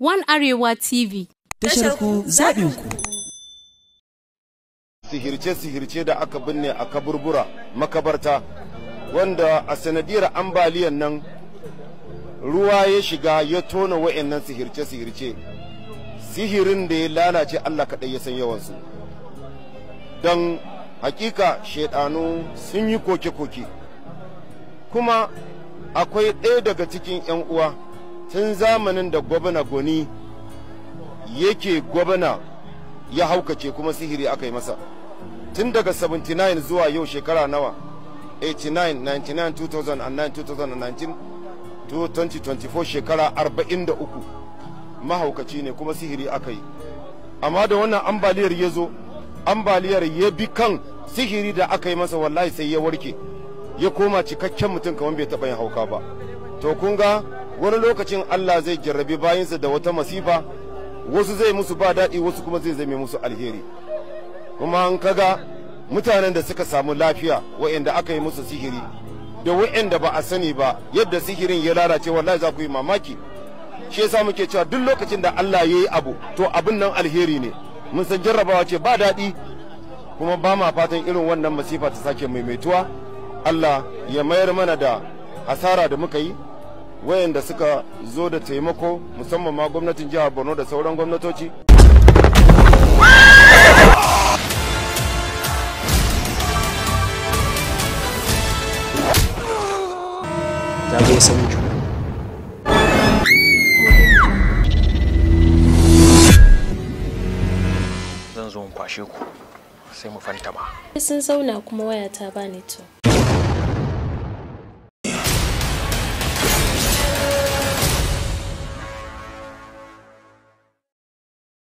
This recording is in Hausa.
One Arewa TV. Tashar ku zaɓin ku. Sihirce-sihirce da aka binne a kaburbura makabarta, wanda a sanadiyar ambaliyan nan ruwa ya shiga ya tona wa'annan sihirce-sihirce, sihirin da ya lalace Allah kaɗai ya san yawansu. Don hakika shaidanu sun yi koke-koke. Kuma akwai ɗaya daga cikin 'yan uwa tun zamanin da gwamna Goni yake gwamna ya haukace, kuma sihiri aka yi masa tun daga 79 zuwa yau, shekara nawa? 89, 99, 2009, 2019 to 2024, shekara 43, mahaukaci ne kuma sihiri aka yi. Amma da wannan ambaliyar ya zo, ambaliyar ya bi kan sihiri da aka yi masa, wallahi sai ya warke, ya koma cikakken mutum kamar bai taɓa yin hauka ba. To kun ga wani lokacin Allah zai jarrabi bayinsa da wata masifa, wasu zai musu ba daɗi, wasu kuma zai zame musu alheri. Kuma an kaga mutanen da suka samu lafiya, wa'anda aka yi musu sihiri da wa'anda ba a sani ba, yadda sihirin ya lalace, wallahi za ku yi mamaki. Shi yasa muke cewa duk lokacin da Allah ya yi abu, to abin nan alheri ne. Mun san jarrabawa ce, ba daɗi, kuma ba ma fatan irin wannan masifa ta sake maimaituwa. Allah ya mayar mana da hasara da muka yi. Wayanda suka zo da taimako, musamman ma gwamnatin jihar Borno da sauran gwamnatoci. Zagaye Sanju. Zan zo in kwashe ku, sai mu fantama. Sun zauna kuma wayata ba network.